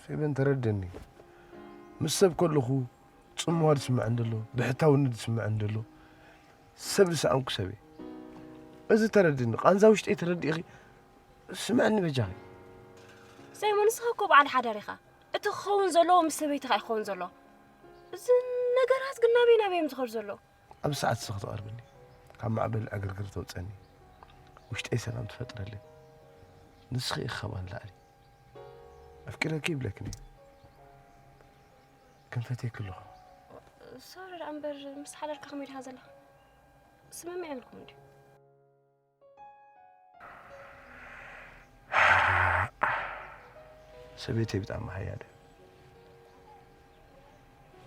ፌበን ተረደኒ። ምስ ሰብ ከለኹ ጽምዋ ዝስምዐን ዘሎ፣ ብሕታውነት ዝስምዐን ዘሎ፣ ሰብ ዝሰኣንኩ ሰብ እየ። እዚ ተረድኒ፣ ቃንዛ ውሽጠይ ተረዲእኺ፣ ስምዐኒ በጃኺ። ሳይሞን፣ ንስኻ እኮ በዓል ሓዳር ኢኻ። እቲ ክኸውን ዘለዎ ምስ ሰበይትኻ እዩ ክኸውን ዘለዎ። እዚ ነገራት ግን ናበይ ናበይ እዮም ዝኸዱ ዘለዉ? ኣብዚ ሰዓት ንስኺ ትቐርብኒ፣ ካብ ማዕበል ዕግርግር ተውፀኒ፣ ውሽጠይ ሰላም ትፈጥረለይ ንስኺ ኢኺ። ካባን ላዕሊ ኣፍቂረኪ ይብለክን እየ። ክንፈትየኪ ኣለኹ። ሶሪ ደኣ እምበር፣ ምስ ሓዳርካ ከመይ ዲኻ ዘለኻ? ስምምዕ የብልኩም እንድዩ። ሰበይተይ ብጣዕሚ ሓያል እያ።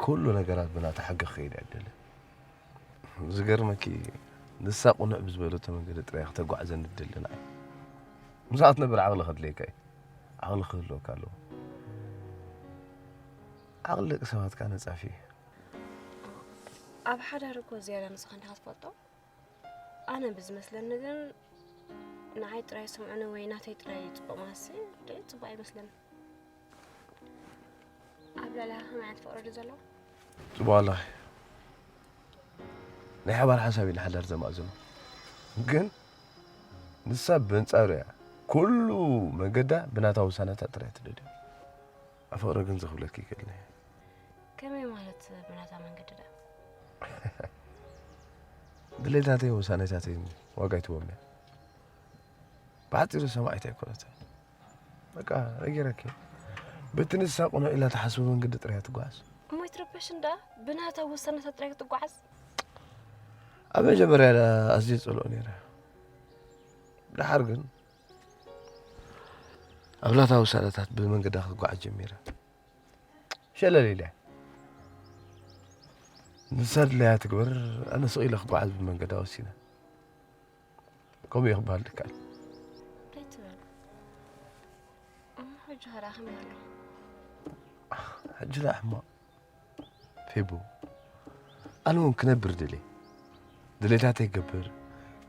ኩሉ ነገራት ብናታ ሕጊ ክኸይድ እያ ትደሊ። ዝገርመኪ፣ ንሳ ቅኑዕ ብዝበለቶ መንገዲ ጥራይ ክተጓዕዘኒ ትደሊ ንዓይ። ምስኣ ትነብር ዓቕሊ ከድልየካ እዩ። ዓቕሊ ክህልወካ ኣለዎ። ዓቕሊ ደቂ ሰባት ከኣ ነጻፊ እዩ። ኣብ ሓዳር እኮ ዝያዳ ንስኻ እንዲኻ ትፈልጦ። ኣነ ብዝመስለኒ ግን ንዓይ ጥራይ ስምዑኒ ወይ ናተይ ጥራይ እዩ ጽቡቕ መሃሲ፣ ደይ ጽቡቕ ኣይመስለኒ። ኣብ ልዕሊኻ ከመይ ዓይነት ፍቕሪ ድዩ ዘሎ? ጽቡቕ ኣለኺ። ናይ ሓባር ሓሳብ እዩ ንሓዳር ዘማእዝኖ። ግን ንሳ በንጻሩ እያ። ኩሉ መንገዳ ብናታ ውሳነታት ጥራይ ትደድዮ። ኣብ ፍቕሪ ግን ዘኽብለኪ ይክእል እየ። ከመይ ማለት ብናታ መንገዲ ደኣ? ድሌታተይን ውሳኔታተይን ዋጋ ኣይትቦም እያ። ብሓጺሩ ሰማዒት ኣይኮነትን። በቃ ነጊረኪ። በቲ ንሳ ቅኑዕ ኢላ ትሓስቦ መንገዲ ጥራይ እያ ትጓዓዝ። እሞ ኣይትረበሽን ደኣ፣ ብናታ ውሳነታት ጥራይ ክትጓዓዝ? ኣብ መጀመርያ ኣዝየ ጸልኦ ነይረ። ደሓር ግን ኣብ ናታ ውሳነታት ብመንገዳ ክትጓዓዝ ጀሚረ። ሸለል ኢለ። ንሳ ድላያ ትግበር፣ ኣነ ስቕ ኢለ ክጓዓዝ ብመንገዳ ወሲነ። ከምኡ እየ ክበሃል ድከኣል። እንታይ ትብል? እሞ ሕጂ ኸ ደኣ ከመይ ኣሎ? ሕጂ ደኣ ሕማቕ። ፌቡ፣ ኣነ እውን ክነብር ደልየ። ድሌታተይ ክገብር፣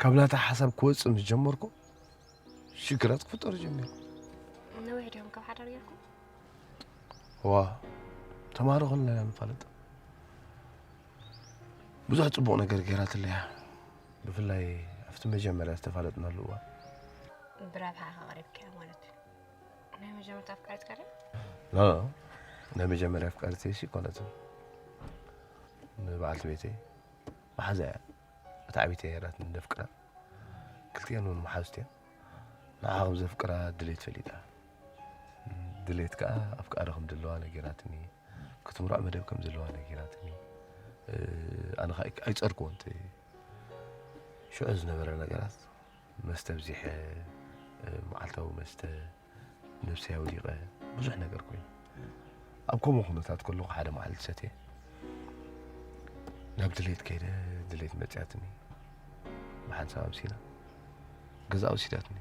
ካብ ናታ ሓሳብ ክወጽእ ምስ ጀመርኩ፣ ሽግራት ክፍጠሩ ጀሚሩ። ነዊሕ ዲኹም ካብ ሓዳር ጌርኩም? እዋ፣ ተምሃሮ ከለና ኢና ንፋለጥ። ብዙሕ ጽቡቕ ነገር ገይራትለይ እያ። ብፍላይ ኣብቲ መጀመርያ ዝተፋለጥናሉ እዋን። ብረብሓ ኢኻ ቀሪብካያ ማለት እዩ። ናይ መጀመርታ ኣፍቃሪትካ ድያ? ኖ፣ ኖ። ናይ መጀመርያ ኣፍቃሪተይሲ ኣይኮነትን። ንበዓልቲ ቤተይ መሓዛ እያ። እታ ዓብይቲ እያ ነይራትኒ ዘፍቅራ። ክልቲኤን እውን መሓዙት እየን። ንዓ ከም ዘፍቅራ ድሌት ፈሊጣ። ድሌት ከኣ ኣፍቃሪ ከም ዘለዋ ነጊራትኒ። ክትምርዖ መደብ ከም ዘለዋ ነጊራትኒ። እ፣ ኣነ ከኣ ኣይጸርክዎን እቲ ሽዑ ዝነበረ ነገራት። መስተ ኣብዚሐ፣ እ፣ መዓልታዊ መስተ፣ ነብሰይ ኣውዲቐ፣ ብዙሕ ነገር ኮይኑ። ኣብ ከምኡ ኩነታት ከለኹ ሓደ መዓልቲ ሰትየ፣ ናብ ድሌት ከይደ፣ ድሌት መጽያትኒ፣ ብሓንሳብ ኣምሲና፣ ገዛኣ ወሲዳትኒ፣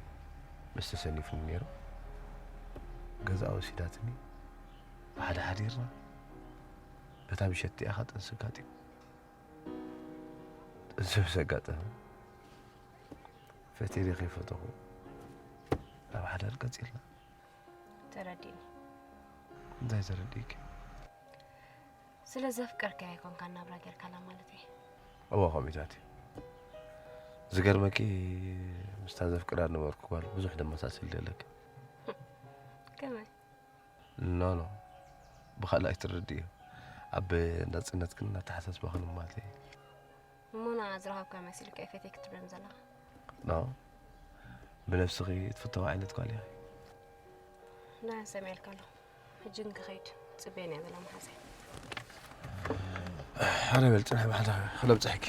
መስተ ሰኒፉኒ ነይሩ፣ ገዛኣ ወሲዳትኒ፣ ብሓደ ሓዲርና፣ በታ ምሸት እቲኣ ከኣ ጥንሲ ኣጋጢሙ። እዚ ምስ ኣጋጠመ፣ ፈቲሪ ከይፈተኹ ኣብ ሓዳር ቀጺልና። ተረዲእኒ። እንታይ ተረዲእኪ? ስለ ዘፍቀርካያ ኣይኮንካ ናብራ ጌርካላ ማለት እየ። እወ፣ ከምኡታት እዩ። ዝገርመኪ፣ ምስታ ዘፍቅራ ነበርኩ ጓል ብዙሕ ደመሳስል ደለክ። ከመይ? ኖ፣ ኖ። ብኻልእ ኣይትረድእዮ። ኣብ ናጽነት ግን እናተሓሳስባኽን ማለት እየ። እሞ ንዓ ዝረኸብካ መሲልካ እየ ፈትየ ክትብለኒ ዘለኻ? ኖ። ብነብስኺ ትፍተዊ ዓይነት ጓል ኢኺ። ንዓ ሰሚዐልካ ኣለኹ። ሕጂ ግን ክኸይድ ጽበየኒ እያ ዘላ መሓዛይ። ሓደ በል ጽንሒ፣ ብሓደ ክለብጽሐኪ።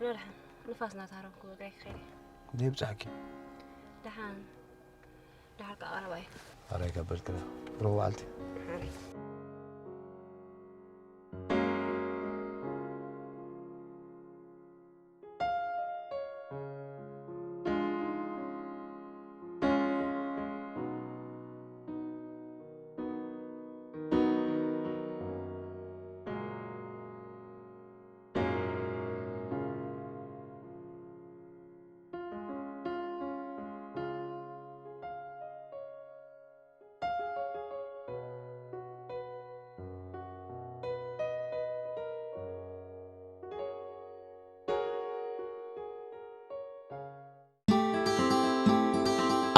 ኖ፣ ደሓን። ንፋስ እናተሃረምኩ ብእግረይ ክኸይድ እየ። ዘይብጽሐኪ። ደሓን። ደሓር ከኣ ቀረባ እዩ። ኣራይ ካብ በልክና። ሮብ በዓልቲ። ሓረይ።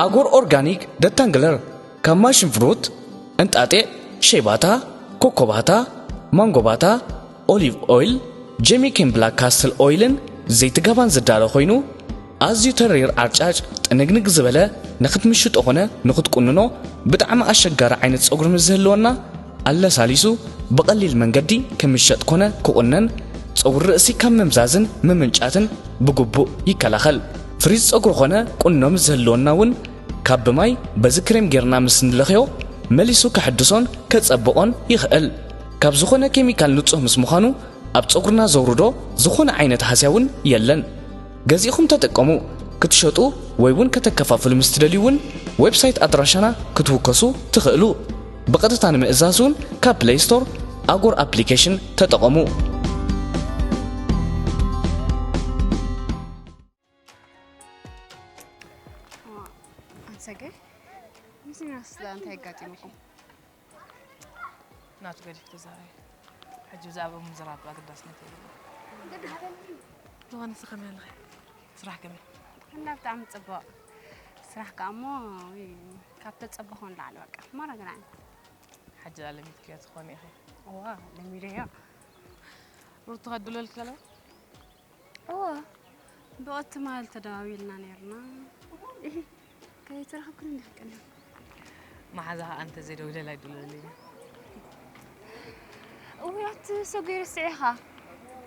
ኣጎር ኦርጋኒክ ደታንግለር ካብ ማሽን ፍሩት፣ እንጣጢዕ፣ ሸባታ፣ ኮኮባታ፣ ማንጎባታ፣ ኦሊቭ ኦይል፣ ጀሚኬን ብላክ ካስትል ኦይልን ዘይቲ ጋባን ዝዳሎ ኮይኑ፣ ኣዝዩ ተሪር ዓርጫጭ ጥንግንግ ዝበለ ንኽትምሽጦ ኾነ ንኽትቁንኖ ብጣዕሚ ኣሸጋሪ ዓይነት ጸጉሪ ምስ ዝህልወና ኣለሳሊሱ ብቐሊል መንገዲ ክምሸጥ ኮነ ክቑነን፣ ጸጉሪ ርእሲ ካብ ምምዛዝን ምምንጫትን ብግቡእ ይከላኸል። ፍሪዝ ጸጉሪ ኾነ ቁኖ ምስ ዝህልወና እውን ካብ ብማይ በዚ ክሬም ጌርና ምስ ንለኽዮ መሊሱ ከሐድሶን ከጸብቖን ይኽእል። ካብ ዝኾነ ኬሚካል ንጹህ ምስ ምዃኑ ኣብ ጸጉርና ዘውርዶ ዝኾነ ዓይነት ሃስያ እውን የለን። ገዚእኹም ተጠቀሙ። ክትሸጡ ወይ እውን ከተከፋፍሉ ምስ ትደልዩ እውን ዌብሳይት ኣድራሻና ክትውከሱ ትኽእሉ። ብቐጥታ ንምእዛዝ እውን ካብ ፕለይ ስቶር ኣጎር ኣፕሊኬሽን ተጠቐሙ። ኣንሰገ፣ ምስ ዮናስ እንታይ ኣጋጢሙኩም? ናቱ ገዲፍ ተዛረቢ። ሕጂ ብዛዕባ ምዝራብ ኣገዳስነት የብሉን። ዝኾነ ንስኺ ከመይ ኣለኺ? ስራሕ ከመይ? እና ብጣዕሚ ጽቡቕ። ስራሕ ከኣ እሞ፣ ውይ፣ ካብ ተጸበኹ ንላዕሊ በቃ። ማራ ገና ሕጂ ለሚድክዮ ትኾኒ ኢኺ። እዋ፣ ለሚደዮ። ሩቱ ከድለልኪ ኣለዋ? እወ፣ ብቐትማል ተደዋዊልና ነይርና። እሂ፣ ከይተራኸብክን እንዲኺ ቀንዩ። መሓዛ ኸኣ እንተዘይደዊለላ ኣይድውለለይን። እውይ፣ ኣቲ ሰጉይ ርስዒኻ።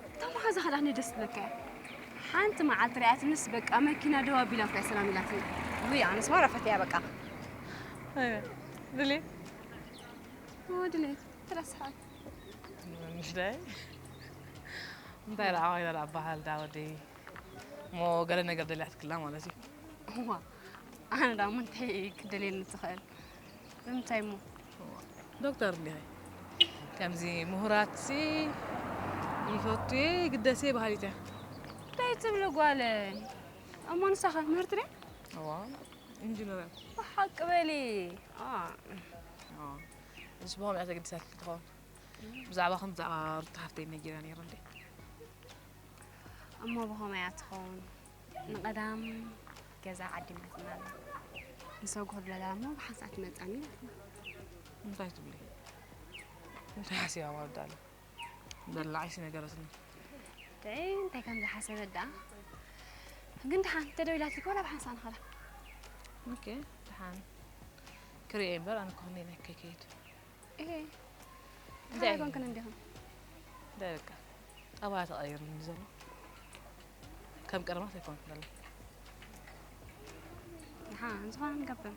እታ መሓዛ ኸኣ ደስ ትብለካ እያ። ሓንቲ መዓልቲ ሪኣትንስ በቃ መኪና ደው ኣቢላ እኮ እያ ሰላም ኢላትኒ። ውይ፣ ኣነስ ማራ ፈትያ በቃ። ኣየ፣ ድሌት? እወ፣ ድሌት። ተረስሓት። ምሽ ዳይ? እንታይ ደኣ ኮይና ደኣ በሃል ዳ ወደይ? እሞ ገለ ነገር ደልያትክላ ማለት እዩ። እዋ፣ ኣነ ደኣ እሞ እንታይ ክደልየኒ ትኽእል? ብምንታይ እሞ? ዶክተር እንዲኺ? ከምዚ ምሁራትሲ ይፈቱ እየ፣ ይግደስ እየ በሃሊት እያ። እንታይ ትብሊ ጓለይ? እሞ ንሳኸ ምህርቲ ድያ? እዋ፣ ኢንጂነር እያ። ብሓቂ በሊ። ኣ። ኣ። ንስ ብኸምኡ እያ ተገዲሳትኪ ትኸውን። ብዛዕባኹም ብዛዕባ ሩታ ሓፍተይ ነጊራ ነይሩ እንዴ? እሞ ብኸመይ እያ ትኸውን? ንቐዳም ገዛ ዓዲማትና ኣላ። ንሰጉ ክብለላ እሞ ብሓንሳእ ትመጻኒ ኢላትና። እንታይ ትብሊ? እንታይ ሓሲባ ማለት ኣላ? በላዒሲ ነገረትኒ። ደይ እንታይ ከም ዝሓሰበት ደኣ። ግን ደሓን ተደዊላትልኪ ወላ ብሓንሳእ ንኸዳ? ኦኬ፣ ደሓን። ክሪኤ እምበር ኣነ ክኹኒ ናይ ከይከይድ። እሄ፣ እንታይ እንታይ ኣይኮንክን እንዲኹም? እንታይ በቃ፣ ጠባያ ተቐይርኒ ዘሎ። ከም ቀደማት ኣይኮንኩን ዘሎ። ደሓን፣ ዝኾነ ንገብር።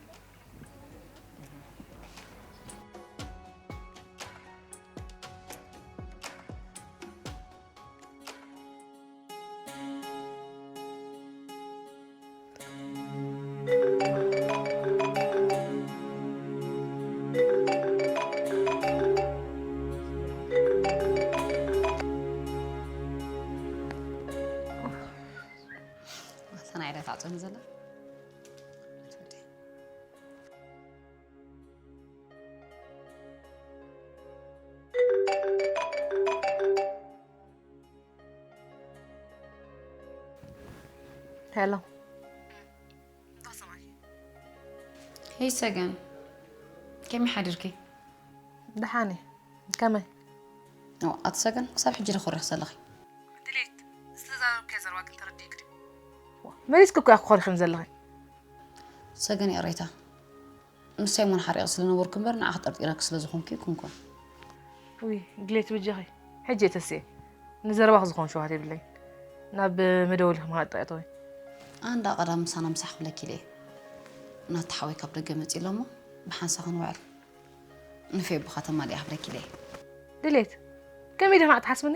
ኣጸኒ ዘላ። ሄሎ። እንታይ ሰማዕኪ? ሄይ ሰገን፣ ከመይ ሓዲርኪ? ደሓን እየ። ከመይ? ኦ፣ ኣቲ ሰገን፣ ክሳብ ሕጂ ዶ ኮሪኺ ዘለኺ? ድሌት፣ ዝተዛረብካዮ ዘረባ ግን ተረዲእኪ ድዩ? መሊስኪ እኮ ኢኺ ኮሪኽኒ ዘለኺ። ሰገን ይቕሬታ፣ ምስ ሳይሞን ሓሪቐ ስለ ነበርኩ እምበር ንዓኺ ጠርጢረኪ ስለ ዝኾንኩ ኣይኮንኩን። ውይ፣ ድሌት በጃኺ፣ ሕጂ እየ ተሲኤ። ንዘረባኺ ዝኾን ሸውሃት የብለይን። ናብ መደወሊ ክመሃጥ ጥራይ እተዊ። ኣንዳ ቀዳም ምሳና ምሳሕ ክብለኪ ኢለ እየ። ናቲ ሓወይ ካብ ደገ መጺኡ ኣሎ እሞ ብሓንሳ ክንውዕል። ንፌቡኻ ተማሊኣ ክብለኪ ኢለ እየ። ድሌት፣ ከመይ ዲኻ ትሓስብኒ?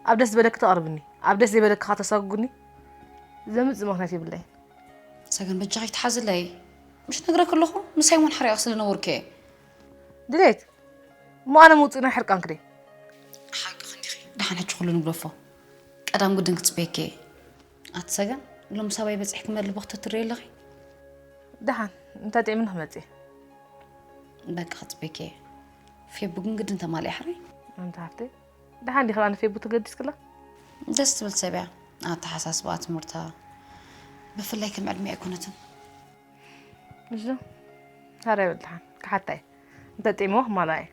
ኣብ ደስ ዝበለኪ ተቕርብኒ፣ ኣብ ደስ ዘይበለኪ ኸዓ ተሳጉጉኒ። ዘምጽእ ምኽንያት የብለይን። ሰገን በጃኺ ትሓዝለይ። ምሽ ነግረኪ ኣለኹ፣ ምስ ሳይሞን ሓሪቐ ስለ ነበርኩ እየ። ድሌት፣ እሞ ኣነ ምውጽእ ናይ ሕርቃንኪ ድየ? ሓቅኺ እንዲኺ። ደሓን ሕጂ ኩሉ ንግደፎ። ቀዳም ግድን ክጽበየኪ እየ። ኣቲ ሰገን፣ ሎሚ ሳባይ በጺሕኪ እምበር ልቢ ክተትርዮ ኣለኺ። ደሓን፣ እንተ ጥዒምኒ ክመጽእ እየ። በቃ ክጽበየኪ እየ። ፌቡ ግን ግድን ተማሊኣ ሕራይ። ኣንታ ሃፍተይ፣ ደሓን ዲኺ ኣነ ፌቡ ተገዲስክላ? ደስ ትብል ሰብ እያ። ኣተሓሳስባኣ፣ ትምህርታ፣ ብፍላይ ከም ዕድሚኣ ኣይኮነትን። እሺ፣ ታዲያ በል ደሓን፣ ክሓታ እየ። እንተ ጥዒምዎ ክማልኣ እየ።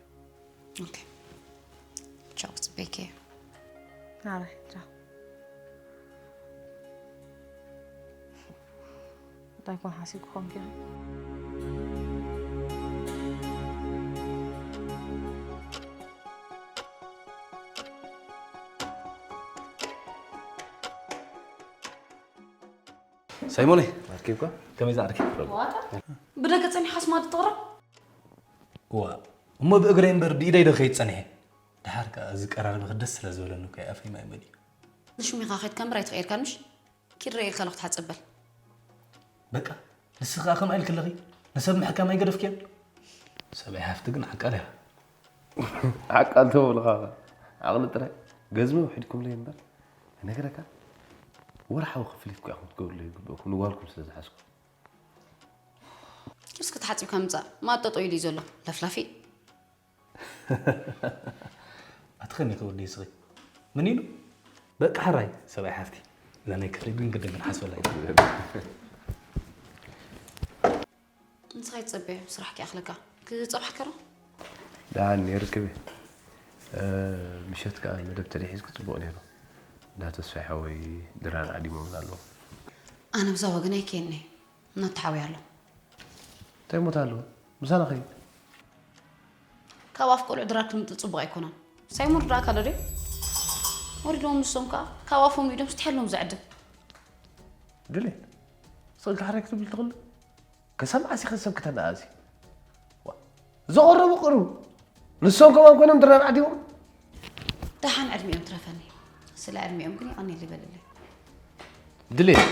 ኦኬ። ቻው፣ ክጽበየኪ እየ። ኣረ፣ ቻው። እንታይ ኮን ሓሲብኩ ኮንኪ? ሳይሞነይ፣ ኣርኪብካ? ከመይ ዝኣርኪ? ዋታ? ብደገ ጸኒሓስ ማዲ ትቕረብ? እዋ፣ እሞ ብእግረይ እምበር ብኢደይ ዶ ከይድ ጸኒሐ? ደሓር ከኣ እዚ ቀራርብኺ ደስ ስለ ዝበለኒ እኮ እየ ኣፈይ ማይ መሊኡ። ንሽሚኻ ከይድካ እምበር ኣይተቐየርካን ምሽ? ኪድ ረኤልካ ኣለኹ ትሓጸብ በል። በቃ፣ ንስኺ ከኣ ከምኣ ኢልኪ ኣለኺ? ንሰብ ምሕካም ኣይገደፍክዮን? ሰበይ ሃፍቲ ግን ዓቃል ኢኻ። ዓቃል ተበልኻ ዓቕሊ ጥራይ። ገዝሚ ውሒድኩምለይ እምበር፣ እነግረካ፣ ወርሓዊ ክፍሊት እኮ ኢኹም ክትገብሩለይ ይግበእኩም፣ ንጓልኩም ስለ ዝሓዝኩ። እስኪ ተሓጺብካ ምጻእ፣ ማጠጦ ኢሉ እዩ ዘሎ፣ ለፍላፊ። ኣቲ ከመይ ክወዲ እስኺ? ምን ኢሉ? በቃ ሕራይ፣ ሰብኣይ ሓፍቲ። እዛ ናይ ክፍሊ ግን ግድን ክንሓስበላ ኢና። ንስኻ ይትጸበዮ፣ ስራሕ ክይኣኽለካ። ክጸብሓካ ዶ? ደሓን ነይሩ ክብየ። እ፣ ምሸት ከኣ መደብ ተደሒዝኩ ጽቡቕ ነይሩ። እንዳ ተስፋይ ሓወይ ድራር ዓዲሞምን ኣለዉ። ኣነ ብዛ ወገን ኣይከየኒ። እናተሓወየ ኣሎ። እንታይ ሞት ኣለዎ? ምሳና ኸይድ። ካብ ኣፍ ቆልዑ ድራር ክምንጥል ጽቡቕ ኣይኮነን። ሳይሞን ርዳእካ ኣሎ ድዩ? ወሪዶም ንሶም ከኣ ካብ ኣፎም ኢዶም ስትሕሎም ዘዕድም። ድሌት፣ ስቕ ኢልካ ሕራይ ክትብል ትኽእል? ከሰምዓሲ ከሰብ ክተነኣሲ። ዋ፣ ዘቐረቡ ቅርቡ። ንሶም ከማን ኮይኖም ድራር ዓዲሞም። ደሓን ዕድሚኦም ትረፈኒ። ስለ ዕድሚኦም ግን የቐንየለይ በልለይ። ድሌት፣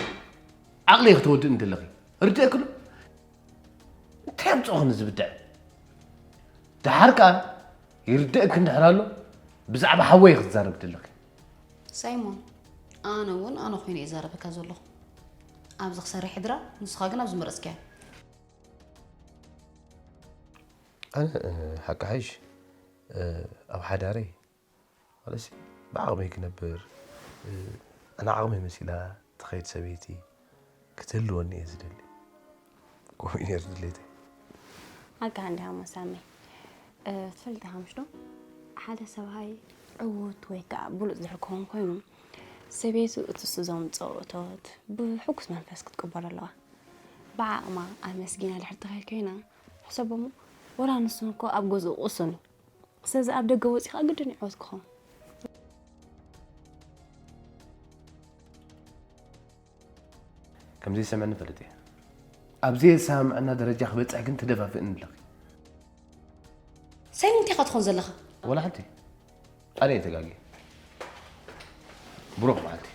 ዓቕለይ ክትወድእኒ ደለኺ። ርድእክሉ? እንታይ ኣምጽኦኽኒ ዝብድዕ? ደሓር ከኣ ይርድእክ እንድሕር ኣሎ፣ ብዛዕባ ሓወይ ክትዛረብ ደለኺ። ሳይሞን፣ ኣነ እውን ኣነ ኮይነ እየ ዛረበካ ዘለኹ። ኣብዚ ክሰርሕ ይድራ፣ ንስኻ ግን ኣብዚ መረጽክያ። ኣነ፣ እ፣ ሓቂ ሓይሽ፣ እ፣ ኣብ ሓዳረይ፣ ማለትሲ ብዓቕመይ ክነብር፣ እ፣ ኣነ ዓቕመይ መሲላ ትኸይድ ሰበይቲ ክትህልወኒ እየ ዝደሊ። ከምኡ እዩ ነይሩ ድሌተይ። ሓቂ እንዲኻ መሳመይ። እ፣ ትፈልጥ ኢኻ ምሽ ዶ? ሓደ ሰብኣይ ዕዉት ወይ ከዓ ብሉጽ ድሕር ክኸውን ኮይኑ፣ ሰበይቱ እቲ እሱ ዘምጽኦ እቶት ብሕጉስ መንፈስ ክትቅበሎ ኣለዋ። ብዓቕማ ኣመስጊና ድሕር ትኸይድ ኮይና፣ ሕሰቦ እሞ ወላ ንሱ እኮ ኣብ ገዝኡ ቅሱን እዩ። ስለዚ ኣብ ደገ ወጺኻ ግድን እዩ ዕዉት ክኸውን። ከም ዘይሰምዐኒ እፈልጥ እየ። ኣብ ዘየሰማምዐና ደረጃ ክበጽሕ ግን ትደፋፍእኒ ኣለኺ። ሳይሞን እንታይ ኢኻ ትኾን ዘለኻ? ወላ ሓንቲ። ኣነ እየ ተጋግየ። ብሩኽ መዓልቲ።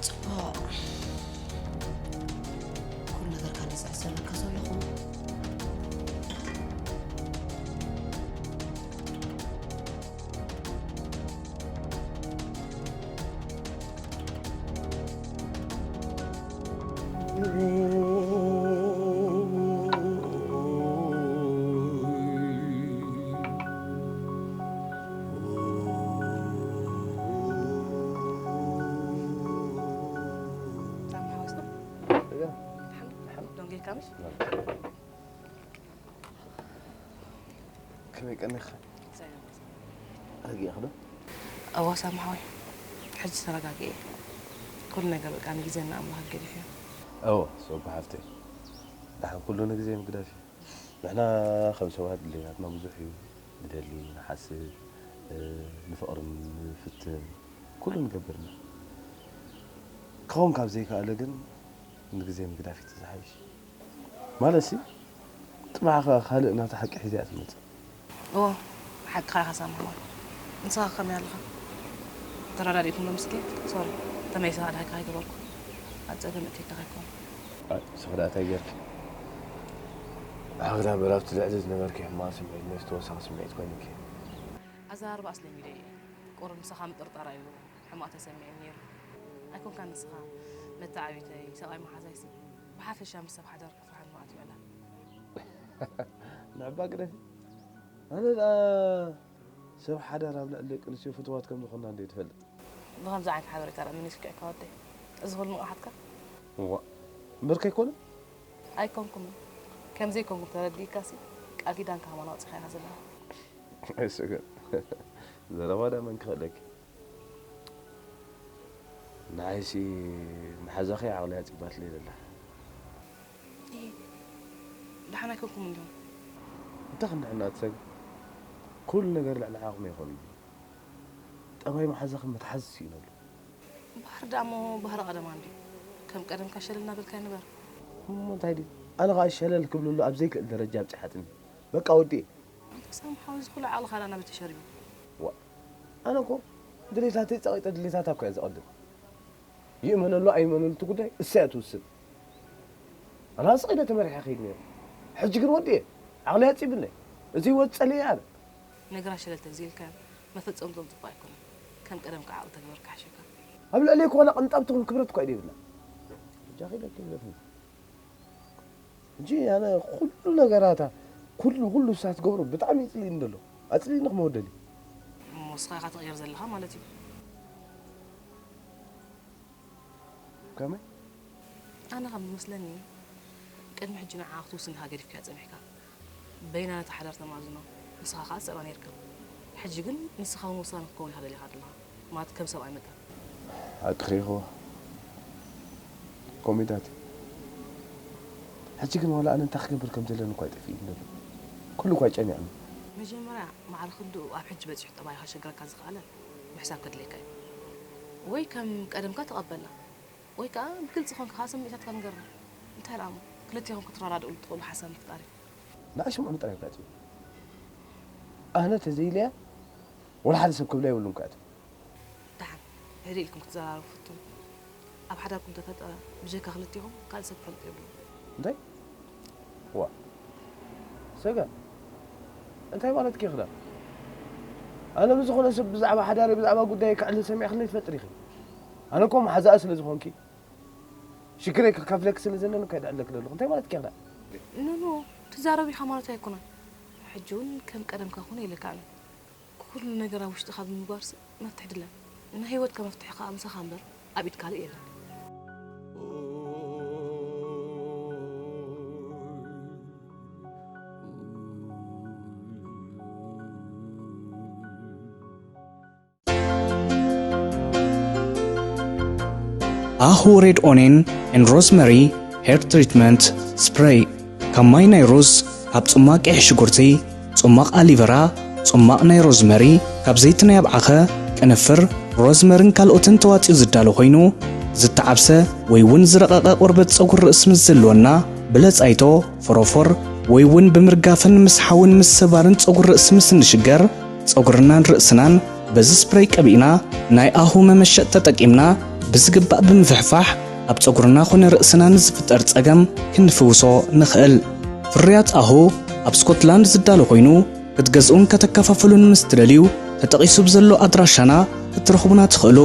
ጽቡቕ። ኩሉ ነገር ካብ ዝሕሰበካ ዘለኹ። ከመይ ቀኒኻ? ረጊእኺ ዶ? እዋ ሳሚ ሓወይ፣ ሕጂ ተረጋጊኤ። ኩሉ ነገር በቃ ንግዜና ኣምላኽ ገዲፍዮ። እወ ሶባ ሓፍተይ፣ ደሓን ኩሉ ንግዜ ምግዳፍ እዩ። ንሕና ከም ሰባት ድሌታትና ብዙሕ እዩ። ንደሊ፣ ንሓስብ፣ ንፍቕሪ ንፍትን፣ ኩሉ ንገብር ኢና። ክኸውን ካብ ዘይከኣለ ግን ንግዜ ምግዳፍ እዩ ዝሓይሽ። ማለትሲ ጽባሕ ኸኣ ካልእ ናታ ሓቂ ሒዛ እያ ትመጽእ። እወ ሓቅኻ ኢኻ ሳሚ ሓወይ። ንስኻ ከመይ ኣለኻ? ተረዳዲእኩም ዶ ምስኪ? ሶሪ ተመይሰኻ ድሃይካ ከይገበርኩ ኣብ ጸገም እትየካ ከይኮን። ኣይ ንስኺ ደኣ እንታይ ጌርኪ? ብሓቂ ደኣ እምበር ኣብቲ ልዕሊ ዝነበርኪ ሕማቕ ስምዒት ነዚ ተወሳኺ ስምዒት ኮይኑኪ። ኣዘራርባስ ለሚደ እየ። ቁሩብ ምሳኻ ምጥርጣር እዩ ሕማቕ ተሰሚዑኒ ነይሩ። ኣይኮንካን ንስኻ መተዓብይተይ ሰብኣይ መሓዛይሲ ብሓፈሻ ምስ ሰብ ሓዳር ክፍርሓኒ መዓት ይውዕላ። ንዕባ ግደፊ። ኣነ ደኣ ሰብ ሓዳር ኣብ ልዕሊ ደቂ ኣንስትዮ ፍትዋት ከም ዝኾና እንድየ ትፈልጥ። ብኸምዚ ዓይነት ሓበሬታ ደኣ መን እዩ ስኪዕካ ወደይ? እዚ ኹሉ ንቕሓትካ? እዋእ እምበር ከይኮነ? ኣይኮንኩምን። ከም ዘይኮንኩም ተረዲእካሲ ቃል ኪዳንካ ከማን ኣውጺኻ ኢኻ ዘለኻ። ኣይስገር ዘረባ ደኣ መን ክኽእለኪ? ንዓይሲ መሓዛኺ ዓቕሊ ኣጺባትለይ ዘላ። ኢሂ፣ ደሓን ኣይኮንኩምን ዲኹም? እንታይ ክንድሕና ትሰግ? ኩሉ ነገር ልዕሊ ዓቕሚ ኣይኮነን። ጠባይ መሓዛኺ ምትሓዝ ስኢነሉ። ባህሪ ደኣ እሞ ባህሪ ቀደማ እንድዩ። ከም ቀደምካ ሸለል እናበልካዮ ንበር። እሞ እንታይ ድዩ? ኣነ ኸኣ ሸለል ክብለሉ ኣብ ዘይክእል ደረጃ ኣብጺሓትኒ። በቃ ወዲኤ። ኣንታ ሳሚ ሓወይ፣ እዚ ኩሉ ዓቕልኻ ደኣ ናበይ ተሸሪቡ? ዋእ፣ ኣነ እኮ ድሌታተይ ጸቒጠ ድሌታታ እኮ እየ ዘቐድም። ይእመነሉ ኣይእመነሉ እቲ ጉዳይ እሳ እያ ትውስን። ኣነ ስቕ ኢለ ተመሪሐ እኸይድ ነይረ። ሕጂ ግን ወዲኤ። ዓቕለይ ኣጺብለይ። እዚ ህይወት ጸሊኤ ኣነ። ነገራት ሸለል ተግዚእልካዮ መፈጸምቶም ጽቡቕ ኣይኮነን። ከም ቀደምካ ዓቕሊ ተግበር ክሓሸካ። ኣብ ልዕለይ እኮ ዋላ ቅንጣብ ትኹን ክብረት እኳ እዩ ዘይብላ። በጃኺ ኢለኪ ግደፍኒ። ሕጂ ኣነ ኩሉ ነገራታ፣ ኩሉ፣ ኩሉ ንሳ ትገብሮ ብጣዕሚ እዩ ጽልእኒ ዘሎ። ኣጽሊእኒ ክመውት ደልዩ። እሞ ንስኻ ኢኻ ትቕየር ዘለኻ ማለት እዩ። ከመይ? ኣነ ከም ዝመስለኒ ቅድሚ ሕጂ ንዓኻ ክትውስን ኢኻ ገዲፍካያ ጸኒሕካ። በይና ነታ ሓዳር ተማእዝኖ፣ ንስኻ ከኣ ሰብኣ ነይርካ። ሕጂ ግን ንስኻ እውን ወሳኒ ክትከውን ኢኻ ደሊኻ ዘለኻ፣ ማለት ከም ሰብኣይ መጠን። ሓቅኺ ኢኺ። ኮሚታት። ሕጂ ግን ዋላ ኣነ እንታይ ክገብር ከም ዘለኒ እኳ ኣይጠፍእኒ ዘሎ። ኩሉ እኳ ይጨኒቕኒ። መጀመርያ ማዕረ ክንድኡ ኣብ ሕጂ በጺሑ ጠባይኻ ከሸግረካ ዝኸኣለ ምሕሳብ ከድልየካ እዩ። ወይ ከም ቀደምካ ተቐበላ፣ ወይ ከኣ ብግልጺ ኮንካ ከኣ ስምዒታትካ ንገራ። እንታይ ደኣ እሞ ክልቴኹም ክትረዳድእሉ ትኽእሉ ሓሳብ ምፍጣር እዩ። ንዓይ ስምዑኒ ጥራይ እኳ እያ ትብል። ኣነ ተዘይኢለያ ወላ ሓደ ሰብ ክብላ የብሉን እኳ እያ ትብል። ደሓን፣ ህድእ ኢልኩም ክትዘራረቡ ፍትኑ። ኣብ ሓዳርኩም ተፈጠረ ብጀካ ክልቴኹም ካልእ ሰብ ክፈልጥ የብሉን። እንታይ? ዋእ። ሰገን፣ እንታይ ማለትኪ ኢኺ ደኣ? ኣነ ብዝኾነ ሰብ ብዛዕባ ሓዳረይ ብዛዕባ ጉዳየይ ከዕልል ሰሚዕክለይ ትፈልጢ ዲኺ? ኣነ እኮ መሓዛኣ ስለ ዝኾንኪ ሽግረይ ከካፍለኪ ስለ ዘለኒ እኮ እየ ዘዕልለኪ ዘለኹ። እንታይ ማለትኪ ኢኺ ደኣ? ኖ ኖ፣ ትዛረብ ኢኻ ማለት ኣይኮነን። ሕጂ እውን ከም ቀደምካ ኩን ኢለካ ኣነ። ኩሉ ነገር ኣብ ውሽጥኻ ብምግባርሲ መፍትሒ ድለ። ናይ ህይወትካ መፍትሒ ከኣ ምሳኻ እምበር ኣብ ኢድ ካልእ የለን። ኣሁ ሬድ ኦኔን ኤን ሮዝመሪ ሄር ትሪትመንት ስፕሬይ። ካብ ማይ ናይ ሩዝ፣ ካብ ጽማቕ ቀይሕ ሽጉርቲ፣ ጽማቕ ኣሊቨራ፣ ጽማቕ ናይ ሮዝመሪ፣ ካብ ዘይቲ ናይ ኣብዓኸ፣ ቅንፍር፣ ሮዝመርን ካልኦትን ተዋጺኡ ዝዳሎ ኮይኑ፣ ዝተዓብሰ ወይ እውን ዝረቐቐ ቆርበት ጸጉሪ ርእሲ ምስ ዘለወና፣ ብለጻይቶ፣ ፎሮፎር፣ ወይ እውን ብምርጋፍን ምስሓውን ምስባርን ጸጉሪ ርእሲ ምስ እንሽገር፣ ጸጉርናን ርእስናን በዚ ስፕሬይ ቀቢእና፣ ናይ ኣሁ መመሸጥ ተጠቂምና ብዝግባእ ብምፍሕፋሕ፣ ኣብ ጸጉርና ኾነ ርእስና ንዝፍጠር ጸገም ክንፍውሶ ንኽእል። ፍርያት ኣሁ ኣብ ስኮትላንድ ዝዳሎ ኮይኑ፣ ክትገዝኡን ከተከፋፍሉን ምስ ትደልዩ፣ ተጠቒሱ ብዘሎ ኣድራሻና ክትረኽቡና ትኽእሉ።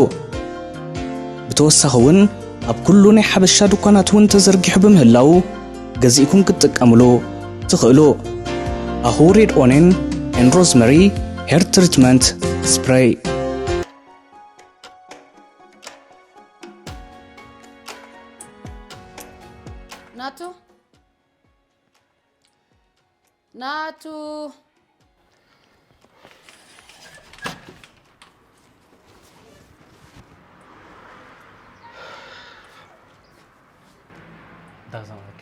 ብተወሳኺ እውን ኣብ ኩሉ ናይ ሓበሻ ድኳናት እውን ተዘርጊሑ ብምህላዉ፣ ገዚእኩም ክትጥቀምሉ ትኽእሉ። ኣሁ ሬድ ኦኔን ኤን ሮዝመሪ ሄር ትሪትመንት ስፕሬይ። ናቱ፣ ናቱ። እንታይ ክሰምዓኪ?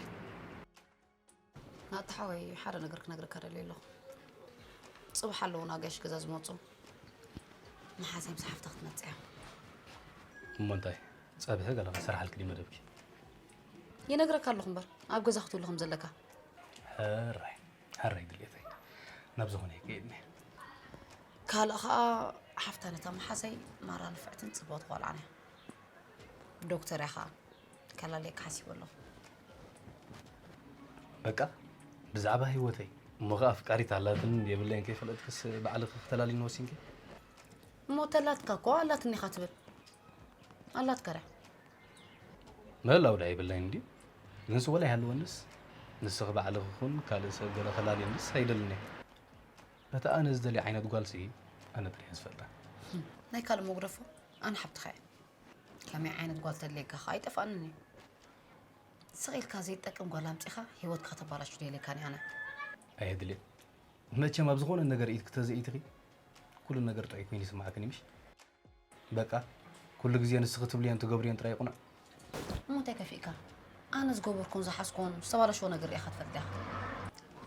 ናቱ ሓወይ፣ ሓደ ነገር ክነግረካ ደልየ ኣለኹ። ጽባሕ ኣለዉ ናጋሽ ገዛ ዝመጹ። መሓዛይ ምስ ሓፍታ ክትመጽእ እያ። እሞ እንታይ? ጸብሒ ገለ ክሰርሓልኪ ድዩ መደብኪ? ይነግረካ ኣለኹ እምበር፣ ኣብ ገዛ ክትውሉ ከም ዘለካ። ሕራይ፣ ሕራይ ድሌተይ። ናብ ዝኾነ ይከይድኒ። ካልእ ኸኣ ሓፍታ ነታ መሓዛይ ማራ ንፍዕትን ጽብቕቲ ቆልዓን እያ። ዶክተር እያ ኸኣ። ከላልየካ ሓሲበ ኣለኹ። በቃ፣ ብዛዕባ ህይወተይ እሞ ኸኣ ኣፍቃሪት ኣላትን የብለይን ከይፈለጥክስ ባዕልኺ ክተላልይኒ ወሲንኪ? እሞ ተላትካ እኮ ኣላትኒ ኢኻ ትብል። ኣላትካ ድያ? ምህላው ደኣ የብለይን እንድዩ። ግንስ ወላ ይሃልወንስ ንስኺ ባዕልኺ ኹን ካልእ ሰብ ገለ ከላልየንስ ኣይደልን እየ። በታ ኣነ ዝደልያ ዓይነት ጓልሲ ኣነ ጥራሕ እየ ዝፈልጣ። ናይ ካልእ መጉደፎ ኣነ ሓብትኻ እየ። ከመይ ዓይነት ጓል ተድልየካ ኸኣ ኣይጠፍኣንን እዩ። ስቕ ኢልካ ዘይትጠቅም ጓል ኣምጺኻ ህይወትካ ከተባላሹ ደይለካን እየ ኣነ። ኣየድልየን። መቸም ኣብ ዝኾነ ነገር ኢድኪ ተዘይእቲኺ ኩሉ ነገር ጥዑይ ኮይኑ ይስምዓክን እዩ ምሽ? በቃ ኩሉ ግዜ ንስኺ ትብልዮን ትገብርዮን ጥራይ ይቑናዕ። እሞ እንታይ ከፊእካ? ኣነ ዝገበርኩን ዝሓዝኩን ዝተባላሸወ ነገር ርኢኻ ትፈልጥ ዲኻ?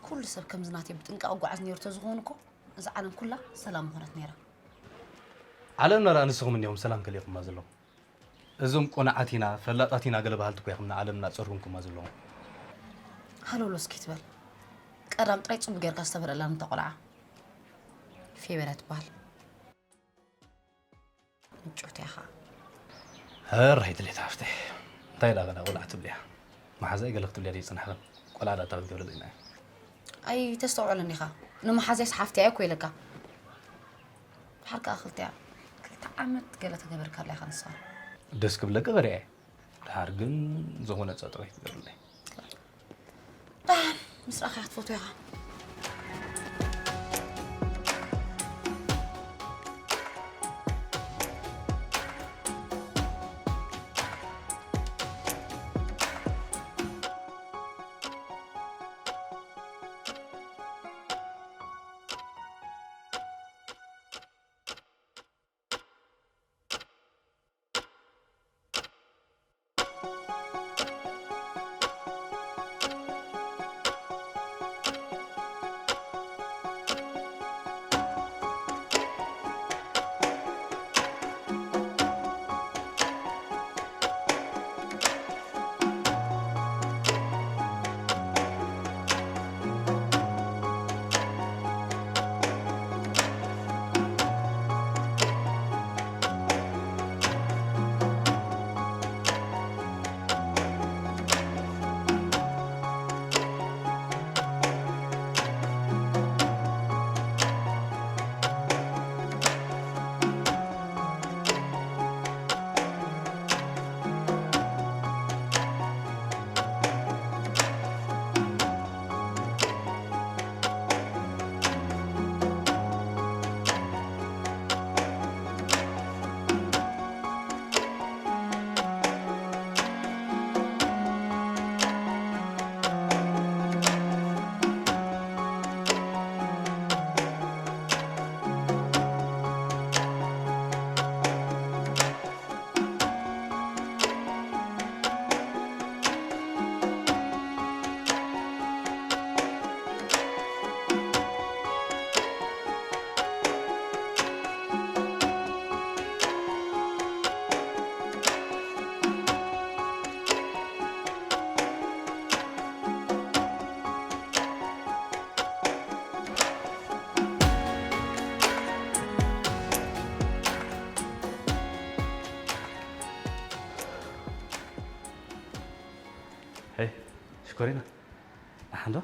ኩሉ ሰብ ከምዚ ናተይ ብጥንቃቐ ጓዓዝ ነይሩ ተዝኸውን እኮ እዛ ዓለም ኩላ ሰላም ምኾነት ነይራ። ዓለምና ደኣ ንስኹም እኒኹም ሰላም ከሊእኹማ ዘለኹም። እዞም ቆናዓት ኢና ፈላጣት ኢና ገለ በሃልቲ እኮ ኢኹም ንዓለም እናጸርጉምኩማ ዘለኹም። ሃለውሎ እስኪ ትበል። ቀዳም ጥራይ ጽቡቕ ጌርካ ዝተበልዐላ ነታ ቆልዓ። ፌበን እያ ትበሃል። ምጭውቲ ኢኻ። ሕራይ ድሌት ሃፍተይ። እንታይ ደኣ ገና ቆልዓ ትብልያ? መሓዛይ ገለ ክትብልያ ድዩ ዝጸናሕክን? ቆልዓ ደኣ እንታይ ክትገብረለይ ኢና? ኣይተስተውዕልን ኢኻ። ንመሓዛይስ ሓፍተይ እኮ ኢለካ። ድሓር ከኣ ክልተ ክልተ ዓመት ገለ ተገበርካላ ኢኻ ንስኻ። ደስ ክብለኪ ቀሪዐ። ድሓር ግን ዝኾነ ጸጥሪ ክትገብርለይ። ደሓን ምስ ረኣኻ ክትፈትዎ ኢኻ። ሄይ ሽኮሪና፣ ደሓን ዶ?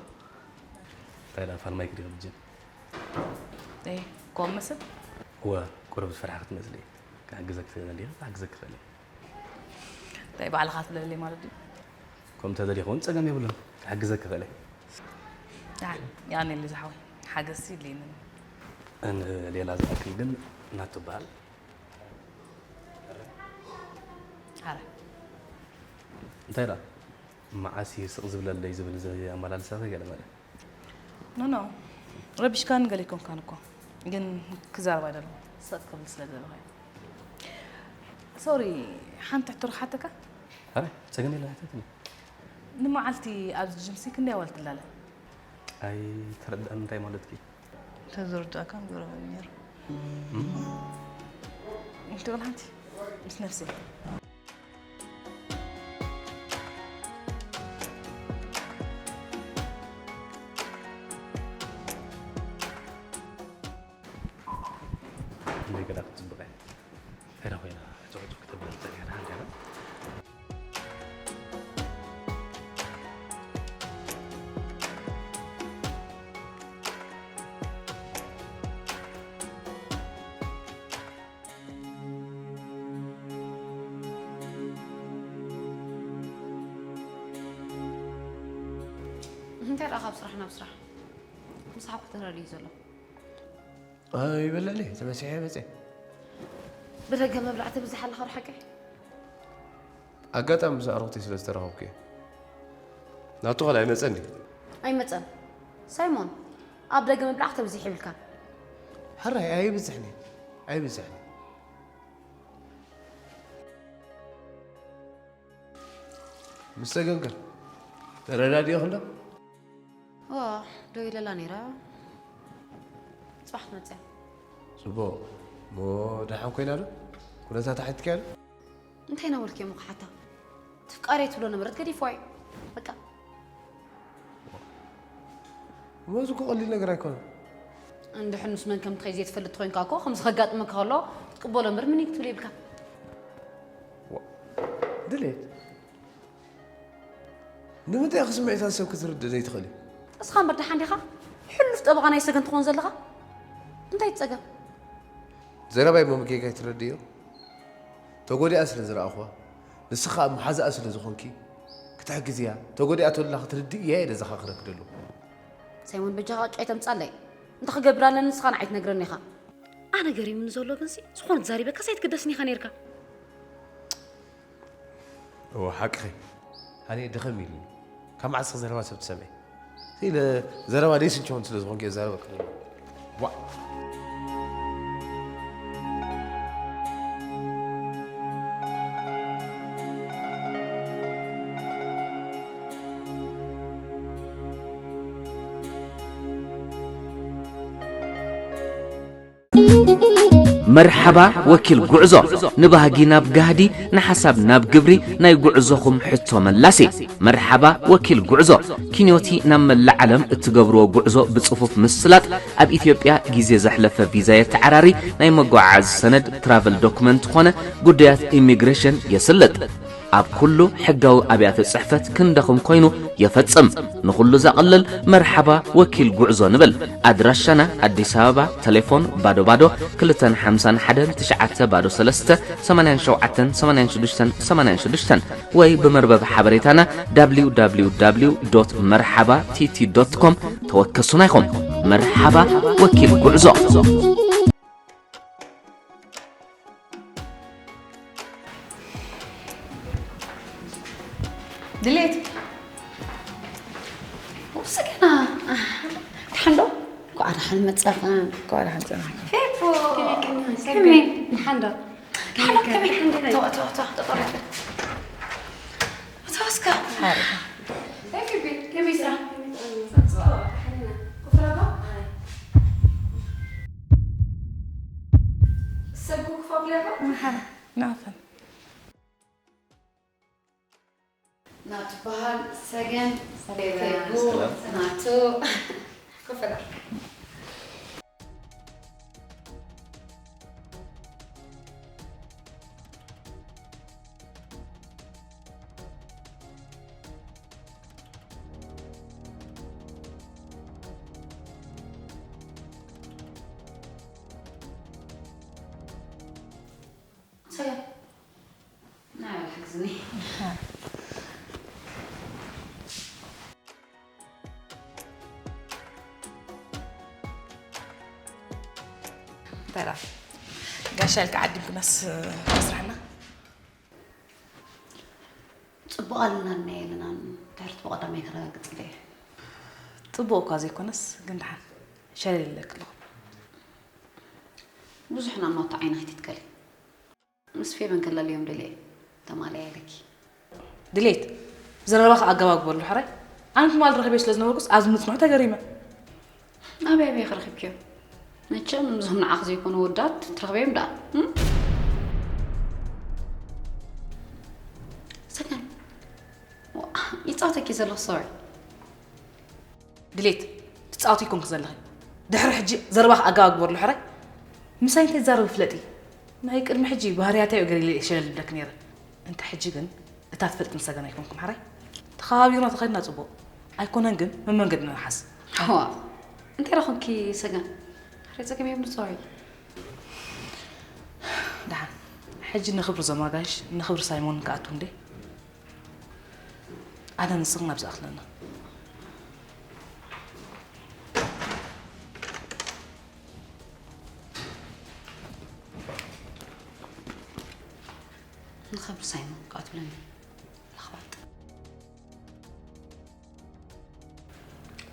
እንታይ ደኣ ፋል ማይክ ዲኺ ብጅን? እይ፣ ኮም መስል? እወ፣ ቁሩብ ዝፈርሓ ክትመስሊ። ክሕግዘኪ ትኽእሊ እንዲኺ፣ ክሕግዘኪ ክኽእል እየ። እንታይ ባዕልኻ ትብለለይ ማለት ድዩ? ከምኡ እንተደሊኺ እውን ጸገም የብሉን፣ ክሕግዘኪ ክኽእል እየ። ደሓን፣ ያኔ ልጅ ሓወይ፣ ሓገዝሲ ይድልየኒ። ንሌላ ዝኣክል ግን ናቱ በሃል። ሓረ። እንታይ ደኣ? መዓስ እዩ ስቕ ዝብለለይ ዝብል ዘመላልሳኺ ገለ መለ። ኖ ኖ፣ ረቢሽካን ገለ ኣይኮንካን እኮ፣ ግን ክዛረብ ኣይደለኹ፣ ሰጥ ክብል ስለ ዝደለኹ እየ። ሶሪ፣ ሓንቲ ሕቶ ክሓተካ? ኣረ፣ ጸገም የለን፣ ሕተትኒ። ንመዓልቲ ኣብዚ ጅምሲ ክንደይ ኣዋልድ ትላለ? ኣይተረድኣን፣ እንታይ ማለትኪ? ተዝርዳእካ ምገረመኒ ነይሩ። እንተ ሓንቲ ምስ ነፍሰይ። እንደገና ክትጽብቐ። እንታይ ኮይና? ጭቕጭቕ ክትብል ትኽእል ኢኻ፣ ደሓን ዲኻ? እንታይ ደኣ ካብ ስራሕ ናብ ስራሕ? ምሳሕ እኮ ተረድዩ ዘሎ። ኣይበልዕን እየ፣ ተመሲሐ እየ መፅየ። ብደገ መብላዕቲ ብዝሕ ኣለኻ ዶ ሓቀይ? ኣጋጣሚ ምስ ኣረኹተይ ስለ ዝተራኸብኩ እየ። ናቱ ኸ ኣይመፀን ድዩ? ኣይመፀን። ሳይሞን፣ ኣብ ደገ ምብላዕ ተብዚሕ ይብልካ። ሕራይ ኣይብዝሕን እየ፣ ኣይብዝሕን እየ። ምስ ሰገን ከ ተረዳዲእኽን ዶ? እዋ፣ ደው ኢለላ ነይራ። ጽባሕ ክትመጽእ እያ። ጽቡቕ። እሞ ደሓን ኮይና ዶ? ኩነታታ ሓቲትካያ ዶ? እንታይ እናበልኩ እየ እሞ ክሓታ? ትፍቃረይ ትብሎ ነበረት፣ ገዲፍዋ እዩ። በቃ። እሞ እዚ እኮ ቀሊል ነገር ኣይኮነን። እንድሕር ምስ መን ከም ትኸይድ ዘይትፈልጥ ኮይንካ እኮ፣ ከምዚ ከጋጥመካ ከሎ ክትቅበሎ እምበር፣ ምን ክትብል የብልካ። ዋ፣ ድሌት። ንምንታይ ኢኺ ስምዒታት ሰብ ክትርድእ ዘይትኽእሊ? እስኻ እምበር ደሓን ዲኻ? ሕሉፍ ጠበቓ ናይ ሰገን ትኾን ዘለኻ? እንታይ ጸገም? ዘረባይ እሞ ጌጋ ኣይትረድእዮ? ተጎዲኣ ስለ ዝረኣኹዋ፣ ንስኻ ኣብ መሓዛኣ ስለ ዝኾንኪ፣ ክትሕግዝያ፣ ተጎዲኣ ተላ ክትርድእያ እየ ዘዘኻኽረኪ ዘለኹ። ሳይሞን፣ በጃኻ ዕጫ ኣይተምጻለይ። እንታይ ክገብር ኣለኒ ንስኻ ንዓይ ትነግረኒ ኢኻ። ኣነ ገሪሙኒ ዘሎ ግንሲ፣ ዝኾነ ተዛሪበካስ ኣይትግደስን ኢኻ ነይርካ። እወ፣ ሓቅኺ። ኣነ ድኽም ኢሉኒ። ካብ መዓስ ዘረባ ሰብ ትሰምዒ? ኢለ ዘረባ ደስ እንቸውን ስለ ዝኾንኩ እየ ዝዛረበካ ዘለኹ። ዋእ! መርሓባ ወኪል ጉዕዞ፣ ንባህጊ ናብ ጋህዲ፣ ንሓሳብ ናብ ግብሪ፣ ናይ ጉዕዞኹም ሕቶ መላሲ። መርሓባ ወኪል ጉዕዞ፣ ኪንዮቲ ናብ መላእ ዓለም እትገብርዎ ጉዕዞ ብጽፉፍ ምስላጥ፣ ኣብ ኢትዮጵያ ግዜ ዘሕለፈ ቪዛ የተዓራሪ፣ ናይ መጓዓዓዚ ሰነድ ትራቨል ዶክመንት ኾነ ጉዳያት ኢሚግሬሽን የስልጥ። ኣብ ኩሉ ሕጋዊ ኣብያተ ጽሕፈት ክንደኹም ኮይኑ የፈጽም። ንኹሉ ዘቕልል መርሓባ ወኪል ጉዕዞ ንብል። ኣድራሻና ኣዲስ ኣበባ፣ ተሌፎን ባዶ ባዶ ክልተን ሓምሳን ሓደን ትሽዓተ ባዶ ሰለስተ ሰማንያን ሸውዓተን ሰማንያን ሽዱሽተን ሰማንያን ሽዱሽተን ወይ ብመርበብ ሓበሬታና www.merhaba.tt.com ተወከሱና ኢኹም። መርሓባ ወኪል ጉዕዞ። ድሌት። ውስገና። ደሓን ዶ? እንኳዕ ደሓን መጻኻ። እንኳዕ ደሓን ጸናሕካ። ፌፎ። ከመይ ቀኒኺ? ከመይ? ደሓን ዶ? ደሓን ዶ? ከመይ? ተዋ፣ ተዋ፣ ተዋ፣ ተቐረበ። ተዋስካ። ሓሪ። ታይ ክቢ? ከመይ ስራሕ? ሰብ ክፋ ብለካ? መሓራ። ናፈን። ናቱ በሃል ሰገን ሰገን። ፌቡ ሰላም። ናቱ ክፍላ። ሰገን። ና በል ሓግዝኒ። እንታይ ደኣ? ጋሻ ኢልካ ዓዲምክናስ መስርሕና? ጽቡቕ ኣለና እኒኣ የለናን፣ ድሕርቲ ብቐዳማይ ከረጋግጽ እየ። ጽቡቕ እኳ ዘይኮነስ ግን ደሓን ሸለል ኢለኪ ኣለኹ። ብዙሕ ናብ ናቱ ዓይኒ ከይትትከሊ። ምስ ፌበን ከላልዮም ደልየ ተማልያ ኢለኪ። ድሌት ዘረባኺ ኣገባብ ግበርሉ ሕራይ። ኣነ ትማል ረኺበዮ ስለ ዝነበርኩስ ኣብዚ ምጽንሑ ተገሪመ። ኣበይ ኣበይ ረኺብክዮ? መቸም እዞም ንዓኺ ዘይኮኑ ወዳት ትረኽበዮም ደኣ። እም? ሰገን፣ ይጻወተኪ ዘለኹ ሶሪ። ድሌት ትጻወቲ ይኮንክ ዘለኺ። ድሕሪ ሕጂ ዘረባኽ ኣገባብ ግበርሉ ሕራይ። ምሳይ እንታይ ትዛረቢ ፍለጢ። ናይ ቅድሚ ሕጂ ባህርያተይ እዩ ገለ ኢለ ሸለል ዝብለክ ነይረ። እንተ ሕጂ ግን እታ ትፈልጥኒ ሰገን ኣይኮንኩም ሕራይ። ተኸባቢርና ተኸድና ጽቡቕ ኣይኮነን ግን መመንገድና ንሓዝ። ዋ እንታይ ረኹምኪ ሰገን? ሕራይ ጸገም የብሉ ሶሪ። ደሓን ሕጂ ንኽብሪ ዞማጋሽ ንኽብሪ ሳይሞን ክኣቱ እንዴ? ኣነ ንስኽን ናብ ዝኣኽለና። ንኸብሪ ሳይሞን ክትብለኒ ለኽባጥ።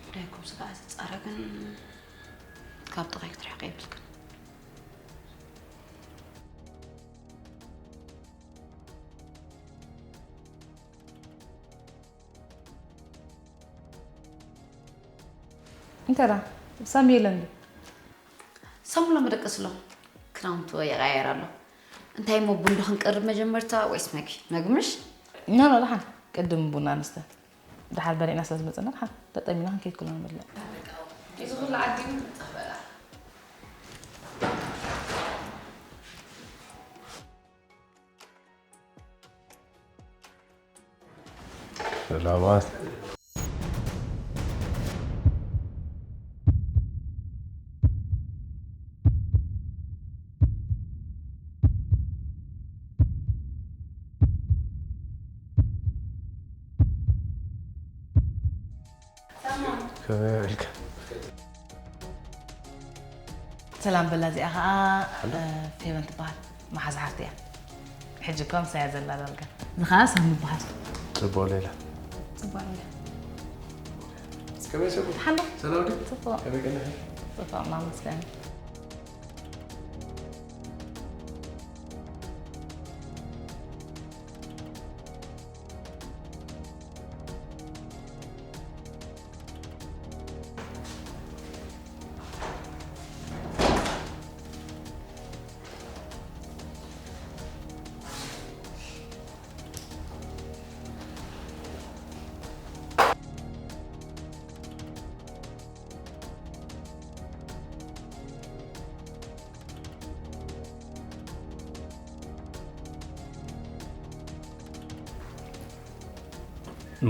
ጉዳይኩም ስጋዕ ዝጻረ ግን ካብ ጥቓይ ክትርሕቂ የብልክን። እንተ ደኣ ሳሚ የለን ድዩ? ሳሚ ኣሎ መደቀሲ ኣሎ። ክዳውንቱ ይቐያየር ኣሎ። እንታይ እሞ ቡን ዶ ክንቀርብ መጀመርታ ወይስ መግቢ? መግቢ ምሽ? ኖ ኖ ደሓን ቅድም ቡና ንስተ። ደሓር በሊዕና ስለ ዝመጸና ደሓን ተጠሚና ክንከይድ ኩልና ንበልዕ። እዚ ኩሉ ዓዲ ግን ንጸበላ። ሰላማት። ከመይ ውዒልካ? ሰላም በላ እዚኣ ከዓ ፌቨን ትበሃል መሓዝ ሓፍቲ እያ። ሕጂ እኳ ምሳያ ዘላ ዳርጋ። እዚ ከዓ ሳሚ ይበሃል። ጽቡቕ ሌላ። ጽቡቕ ሌላ። ከመይ ሰጉ? ሓሎ ሰላም ዲ? ጽቡቕ ከመይ ቀኒኺ? ጽቡቕ እናመስገን።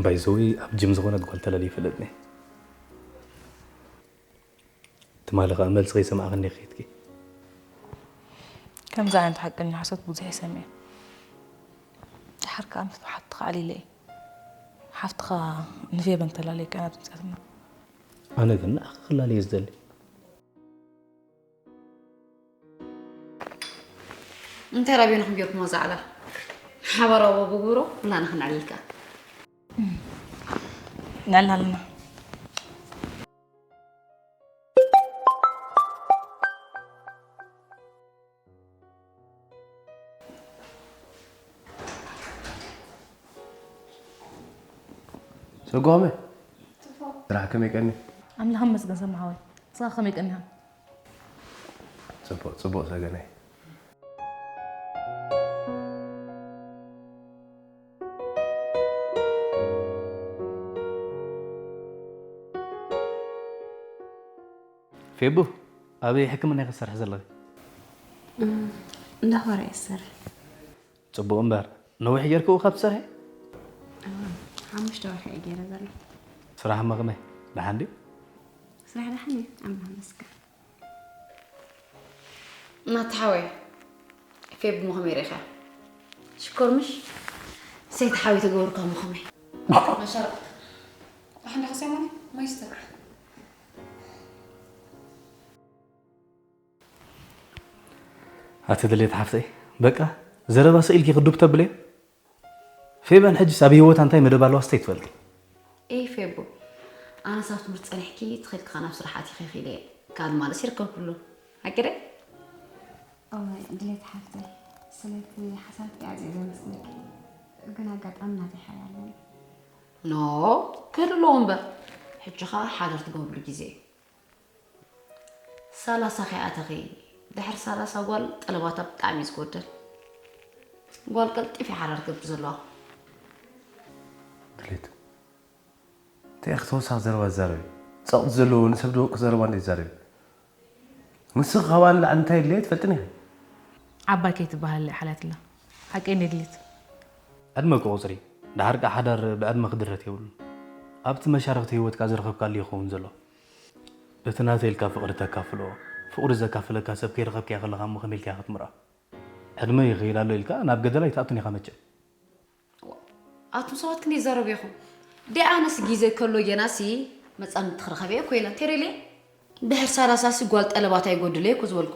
ባይዘወይ ኣብ ጅም ዝኾነት ጓል ተላልየ ይፈልጥኒ። ትማሊ ኸኣ መልሲ ከይሰማዕኽኒ ከይድኪ። ከምዚ ዓይነት ሓቀኛ ሓሶት ብዙሕ እየ ሰሚዐ። ድሓር ከኣ ምስ ሓፍትኻ ዓሊለ እየ። ሓፍትኻ ንፌበን ተላለየካ ኢና ድምጻትና። ኣነ ግን ንኣኺ ክላለየ ዝደሊ። እንታይ ራብዮንኹም ጌርኩሞ ዛዕላ ሓባራዊ ብግብሮ ኩላና ክንዕልል ከኣ ንዕልል ኣለና። ሰጓመ ስራሕ ከመይ ቀኒ? ኣምላኽ ይመስገን ሰማሓወይ። ንስኻ ከመይ ቀኒኻ? ጽቡቕ ጽቡቕ ሰገነይ። ፌቡ ኣበይ ሕክምና ኢኺ ትሰርሒ ዘለኺ? እንዳ ኾርያ እየ ዝሰርሕ። ጽቡቕ እምበር ነዊሕ ጌርኪ ኣብኡ ካብ ትሰርሒ? ሓሙሽተ ወርሒ እየ ገይረ ዘለኹ። ስራሕ እሞ ከመይ ደሓን ድዩ? ስራሕ ደሓን እዩ ኣምላኽ ይመስገን። ናቲ ሓወይ ፌብ እሞ ከመይ ርኢኻ? ሽኮር ምሽ? ሰይቲ ሓወይ ተገበርካ እሞ ከመይ? መሸረቕ። ኣሕንዳ ከሰማኒ ማይስተር። ኣቲ ድሌት ሓፍተይ በቃ ዘረባ ስኢልኪ ክዱብ ተብልዮ? ፌበን ሕጅስ ኣብ ህይወታ እንታይ መደብ ኣለዋ ስታይ ትፈልጢ? ኤይ ፌቡ ኣነስ ኣብ ትምህርቲ ጸኒሕኪ ትኽእል ክኻ ናብ ስራሕ ኣቲኺ ኢለ እየ። ካልእ ማለት ይርከብኩሉ። ሓቂ ዶ? እወ ድሌት ሓፍተይ፣ ስለቲ ሓሳብኪ ኣዝየ ዘመስግነኪ። ግን ኣጋጣሚ ናተይ ሓያል ኣሎ። ኖ ክህሉ ኣለዎ እምበር፣ ሕጂ ኸኣ ሓደር ትገብርሉ ግዜ እዩ። ሰላሳ ከይኣተኺ፣ ድሕሪ ሰላሳ ጓል ጠለባታ ብጣዕሚ እዩ ዝጎደል። ጓል ቀልጢፍ እያ ሓዳር ትገብር ዘለዋ። ድሌት እንታይ ኢኺ ተወሳኺ ዘረባ ትዛረቢ? ጸቕጢ ዘለዎ ንሰብ ድወቅስ ዘረባ እንዴት ትዛረቢ? ንስኺ ካብኣ ንላዕሊ እንታይ የድልየ ትፈልጥን ኢኺ። ዓባይ ከይትበሃል ሓላትላ ሓቀይ ነድሊት ዕድመ ክቑጽሪ፣ ደሓር ከኣ ሓዳር ብዕድመ ክድረት የብሉን። ኣብቲ መሻርኽቲ ህይወትካ ዝረኸብካሉ ይኸውን ዘሎ። እቲ ናተይ ኢልካ ፍቕሪ ተካፍሎ፣ ፍቕሪ ዘካፍለካ ሰብ ከይረኸብካዮ ከለኻ እሞ ከመይ ኢልካ ክትምርዖ? ዕድመ ይኽይል ኣሎ ኢልካ ናብ ገደል ኣይትኣቱን ኢኻ መቸም። ኣቱም ሰባት ክንደይ ይዛረቡ ኢኹም? ደይ ኣነስ ግዜ ከሎ ጌናሲ መጻምድቲ ክረኸብ እየ እኮ ኢለ። ቴሬሌ ድሕር ሳላሳሲ ጓል ጠለባት ኣይጎድለ እኮ ዝበልኩ።